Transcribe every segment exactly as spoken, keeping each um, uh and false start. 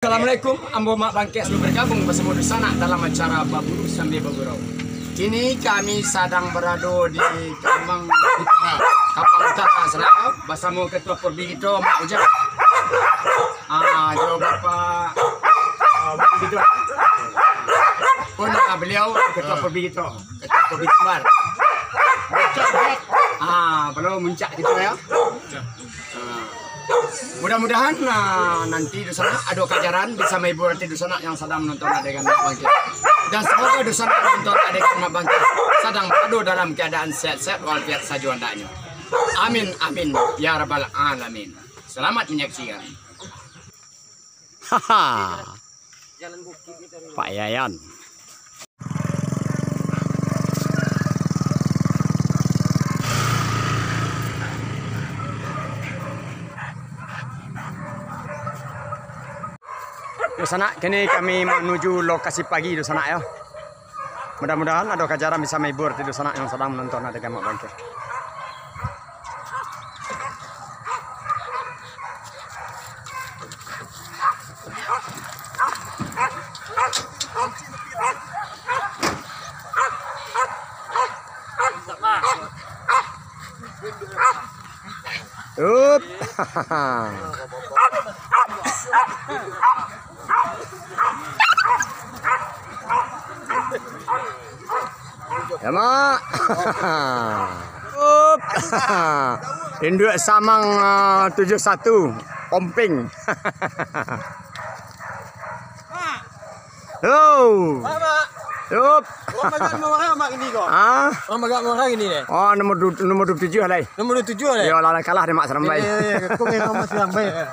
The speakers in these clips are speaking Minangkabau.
Assalamualaikum, ambo Mak Bangkek selalu bergabung bersama Dusanak dalam acara Baburu Sambil Bagurau. Kini kami sadang berado di Kambang Utara, Kambang Utara, Sanak, bersama Ketua Purbi kita, Mak Ujang. Ah, jo Bapak, ah, Ujang gitu. Pun, ah, beliau Ketua Purbi kita, Ketua Purbi Sumbar. Ah, belum muncak gitu ya. Ah. Mudah-mudahan, ah, nanti Dusanak ado kajaran bisa mahibur ati Dusanak yang sadang menonton adegan Mak Bangkek. Dan semoga Dusanak menonton adegan Mak Bangkek sadang berado dalam keadaan sehat-sehat walafiat sajo andaknyo. Amin, amin, ya rabbal alamin. Selamat menyaksikan. Haha. Pak Yayan. Dusanak, kini kami manuju lokasi pagi, Dusanak, yo. Mudah-mudahan ado kajaran bisa mahibur ati Dusanak yang sadang menonton adegan Mak Bangkek. Up. Ya, Mak. Up. Induak Samang, ah, tujuh satu, Omping. Yo. Mak, Mak. Yup. Urang bagak nomor bara, Mak, kini ko? Ah? Urang bagak nomor bara kini ko? Oh, nomor du-, nomor dua puluh tujuh lah. Nomor dua puluh tujuh lah? Yo, lah, lah kalah dek Mak Sarambai. Yo, yo, yo. Kok memang Mak Sarambai, yo.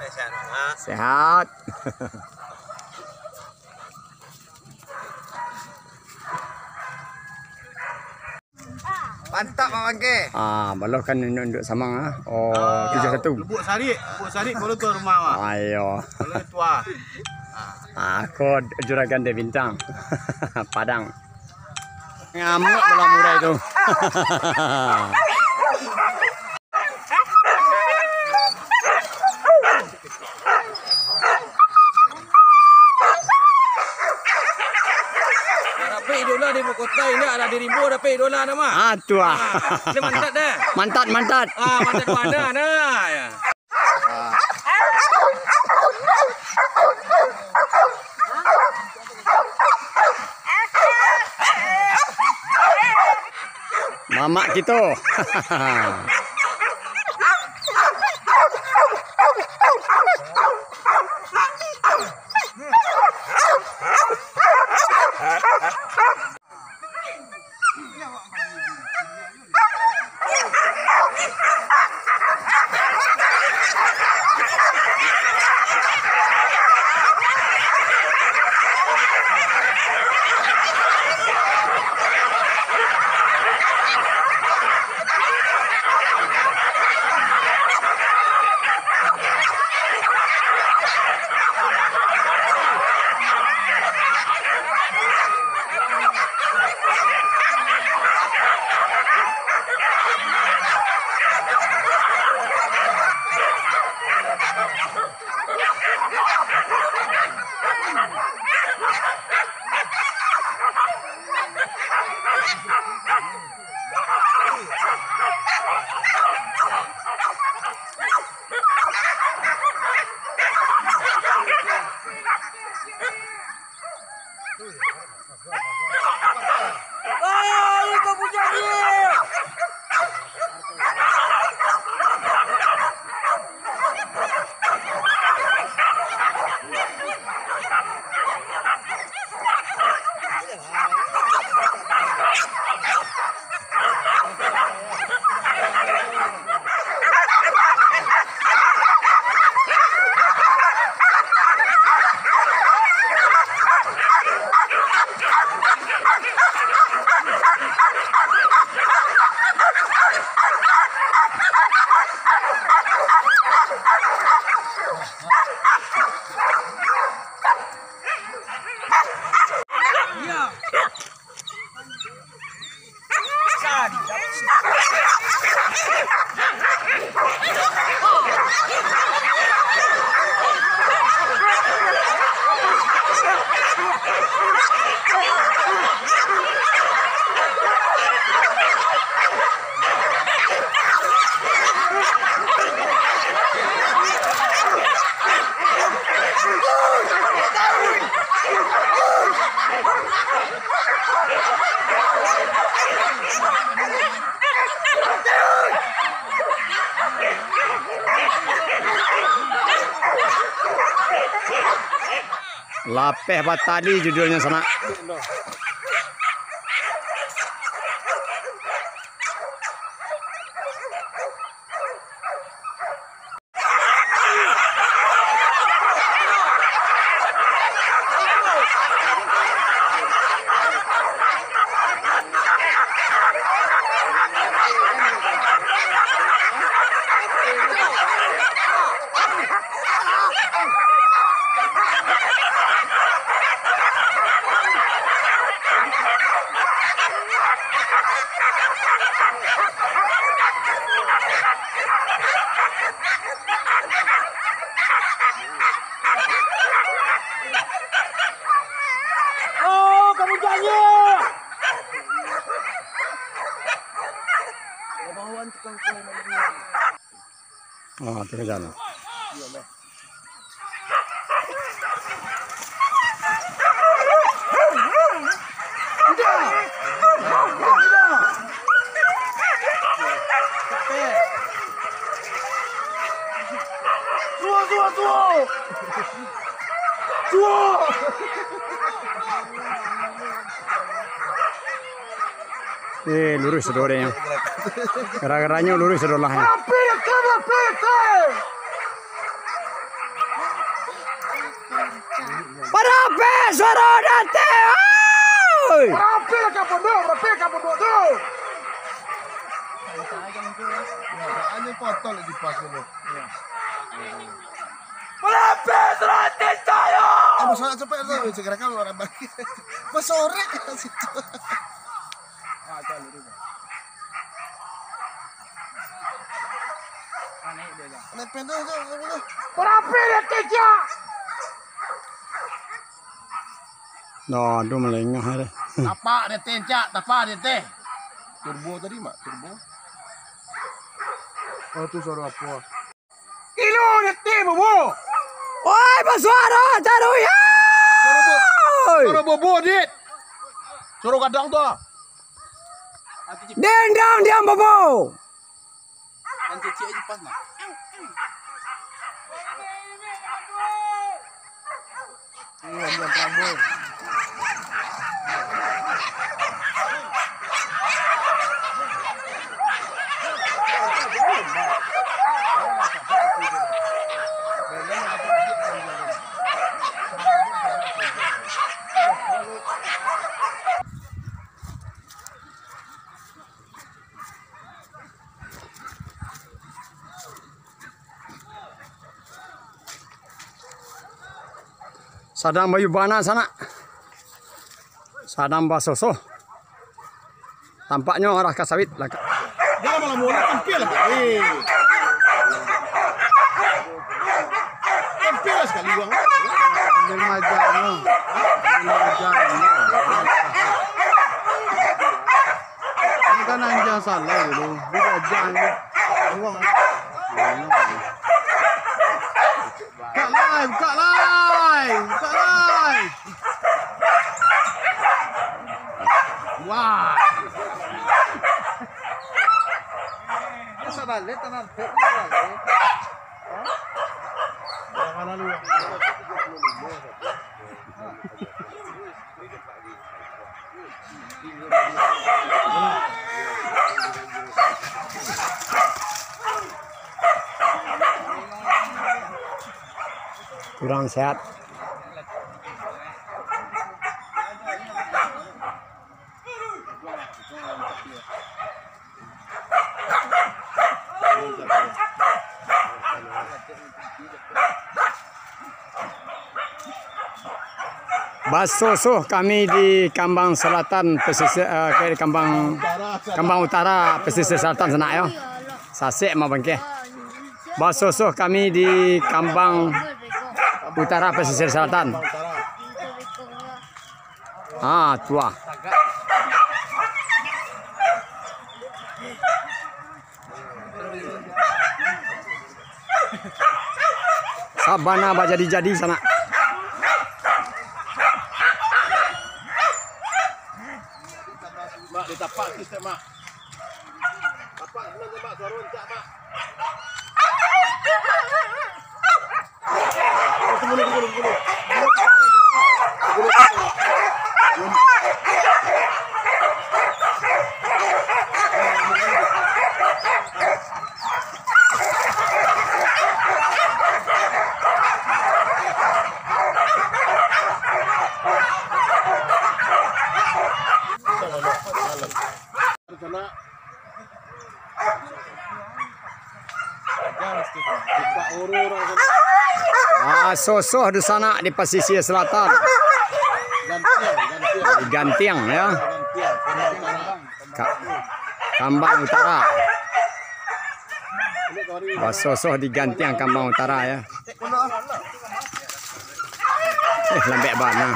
Sehat, Mak. Sehat. Mantap, Mak Bangke. Ah, baloh kan induak-induak Samang, ah. Oh, ah, yo. Tujuh satu. Lubuk Sarik, Lubuk Sarik, kalau tu rumah, Mak. Ayo. Kalau tu, ah. Ah, ko Juragan De Bintang. Padang. Ngamuk bola murai tu. Dapek idola di ibu kota, indak lah di rimbo dapek idola nama. Ah, tu ah. Ah, ni mantap dah. Mantap, mantap. Ah, mantap mana dah, ya. Mamak kito. Lapeh Batali judulnyo sanak. Oh, kamu janji. Oh, tu ka jalan. Suo, suo, suo! Suo! Eh, luruih sudah dek nyo. Gara-garanyo luruih sudah lah, nyo. Rapih, rapih, rapih! Barapih suaro Dante, oi! Rapih ka pondok, rapih ka pondok tu! Ya, hanya kotor lagi pas dulu. Rapih suaro Dante, yo! Apa soalnya cepet tu? Segera kan orang bagi. Pas sore kita situ. Lepeh tu, tu, tu, tu. Barapo dia kecak? Nah, aduh, malengah deh. Tapak dia teh, Cak, tapak dia teh. Turbo tadi, Mak, turbo. Oh, tu suara apa? Ilo nyetir bobo. Oi, basuaro caruy. Suara bo-, suara bobo, Dit. Suara gadang tu. Dendang diam bobo. Kan cicik aja pas, nah. Sadang bayubana sanak. Sadang basosoh. Tampaknyo arah ka sawit lah, Kak. Jangan malah molek, tempel lah, Kak. Eh. Tempel lah sakali, Bang. Ambil majaknyo. Ambil majaknyo. Ini kan anjang salah dulu. Dia ajak ni. Buang. Buka lai, buka lai, buka lai. Wah. Bisa balik, tenang, balik. Hah? Jangan lalu. Kurang sehat. Basosoh kami di Kambang Selatan, pesisir, eh, di Kambang, Kambang Utara, pesisir selatan sanak yo. Sasek mah bangkeh. Basosoh kami di Kambang Utara, pesisir selatan. Ah, tuah. Sabana bajadi-jadi sanak. Mak, ditapak sikit, Mak. Tapak, Mak, suara rancak, Mak. Tunggu, tunggu, tunggu. Basosoh dunsanak di pasisia selatan. Gantiang, gantiang. Gantiang, ya. Gantiang, Kambang Utara. Ka-, Kambang Utara. Basosoh di Gantiang Kambang Utara, ya. Eh, lambek bana.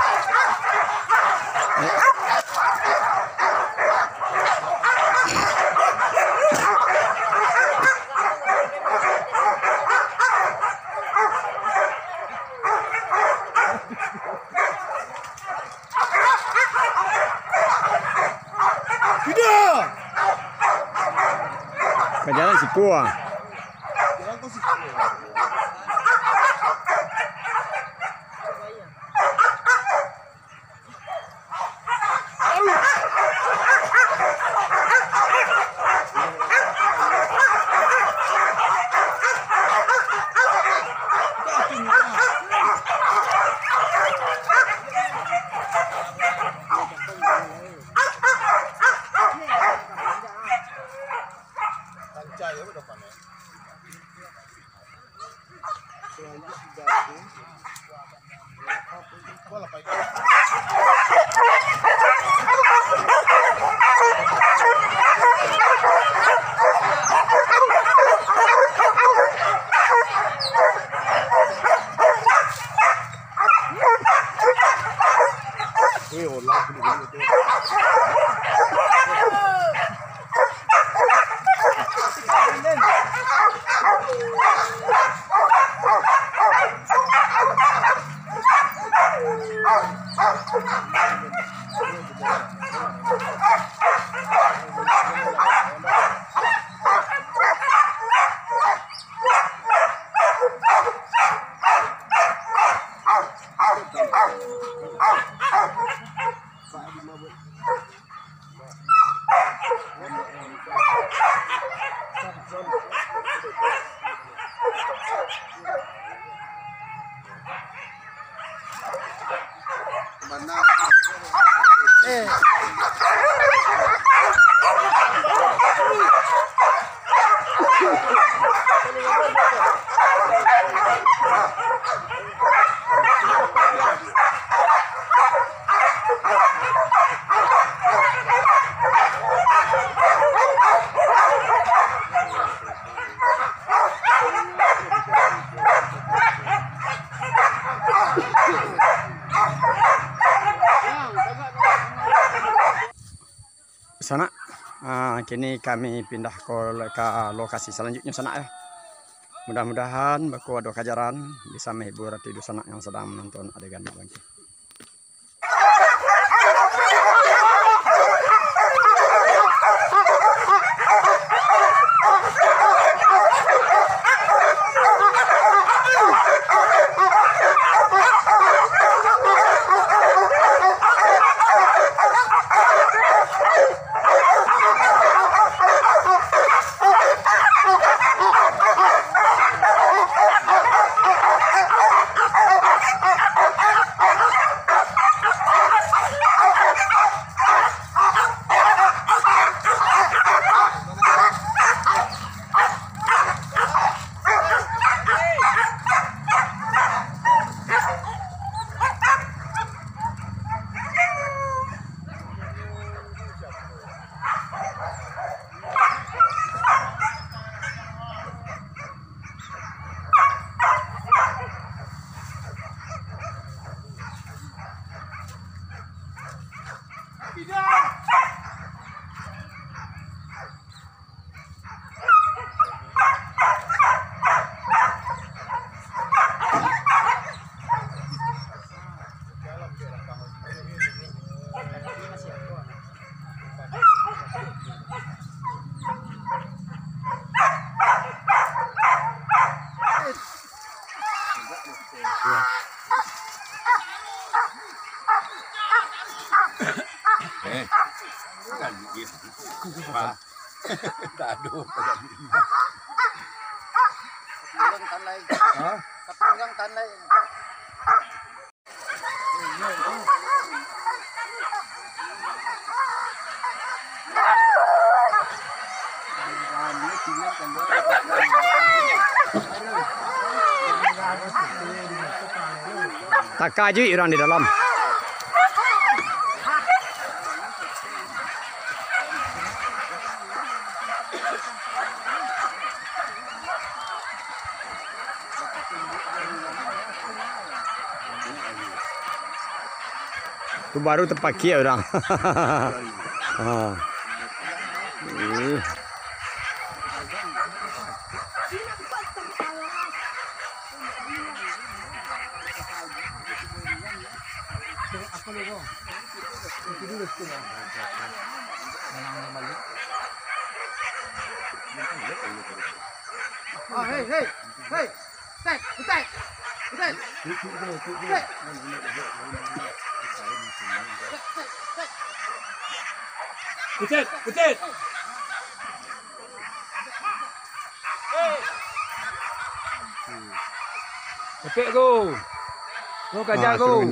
Ka jalan siko ah. Sanak, ah, kini kami pindah ko-, ka lokasi salanjutnyo, sanak, yo. Mudah-mudahan bako ado kajaran bisa mahibur ati dunsanak yang sadang manonton adegan bangkih. Eh, kan gitu. Pak. Tak ada apa. Hah? Taka juik urang di dalam. Tu baru tapakia urang. Ha. Ih. Ah, hei, hei, hei. Tek, tek, tek. Tek. Kucek, kucek. Kepek ko. Ko kaja ko.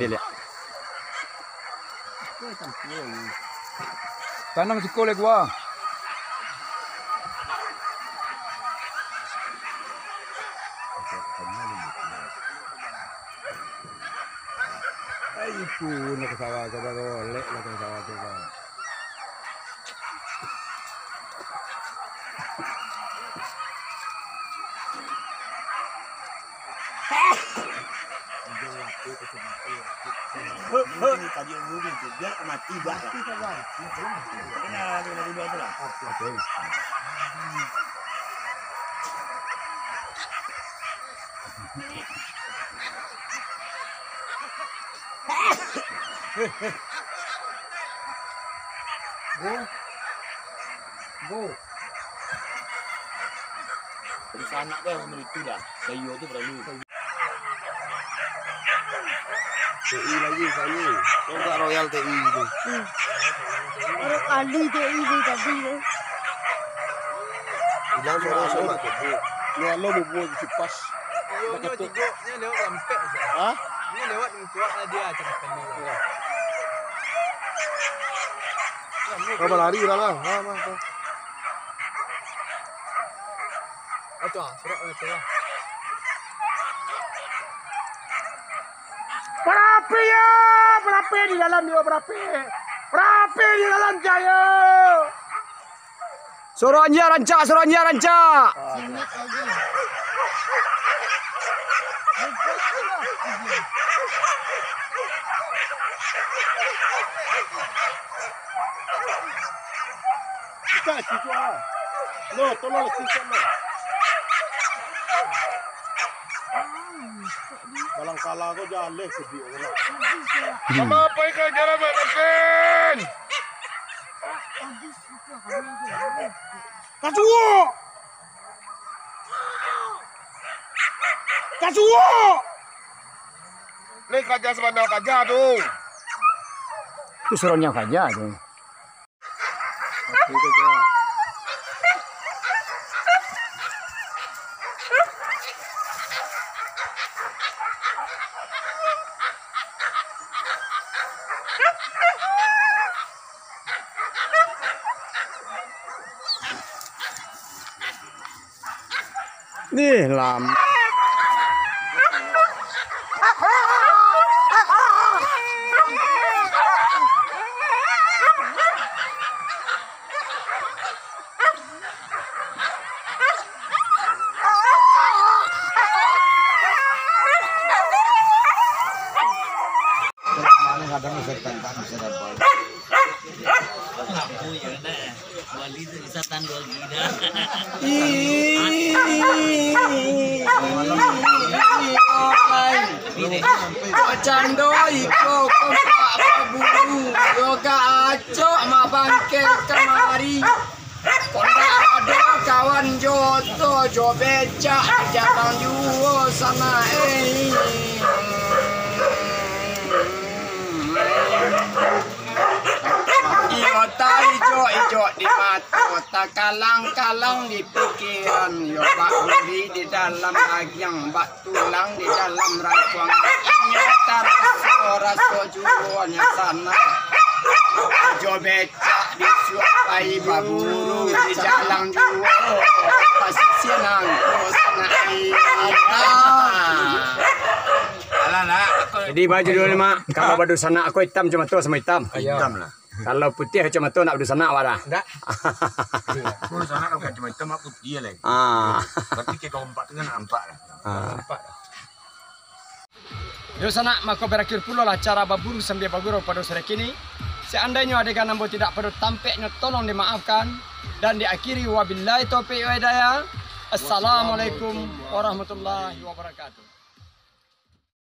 Tanang siko lai gua. Ai, pun lah ka sawah, saudaro. Lek lah ka sawah tu, kan. Hek, hek. Tadi yang dulu tu, biar mati, biar lah. Kena, kena dulu tu lah. Go. Go. Di sanak tu yang itu dah. Kayu tu perlu. T I lagi, Fani. Kau tak royal T I tu. Baru kali T I tu tadi tu. Bilang suara somat. Ni alo bubuh di kipas. Iyo, nyo tigo, nyo lewat rampek je. Hah? Nyo lewat muka dia macam kali. Kau lari urang lah. Ha, ha, ha. Itu ah, surat itu ah. Barapi yo, barapi di dalam yo, barapi. Barapi di dalam jayo. Suaro anjia rancak, suaro anjia rancak. Cicak, cicak. Lo, tolong cicak lo. Balang kala ko jaleh kudi ko lah. Sama apa ikan jalan, Mak Kapten? Kasuo! Kasuo! Ni kaja sabana kaja tu. Tu suaro nyo kaja tu. Ih, lam. Kadang setan tak bisa dapat. Lampu ya, nah. Wali tu bisa tangguh gila. Ih, kok cando iko kompak baburu, yo gak acok mak bangke kamari. Kok ndak ado kawan jo oto jo becak, jarang juo sanak, eh. Iyo taijo-ijo di mato, takalang-kalang di pikiran, yo bak buri di dalam agiang, bak tulang di dalam rangkuang, inyo taraso-raso juo nyo sanak. Jo becak disuak pai baburu di jalang juo, pasisia nangko sanak ai. Jadi, baju dulu ni, Mak. Kalau badunsanak ko itam, kacamato samo itam. Itam lah. Kalau putiah, kacamato ndak badunsanak, Mak, dah. Ndak. Badunsanak kalau kacamato, Mak, putiah lagi. Ah. Berarti kito kompak tu kan nampak lah. Ah. Nampak lah. Yo sanak, mako barakhir pulolah acara baburu sambia bagurau pado sore kini. Seandainyo adegan ambo tidak pado tampeknyo, tolong dimaafkan. Dan diakhiri, wabillahi taufiq wa hidayah. Assalamualaikum warahmatullahi wabarakatuh.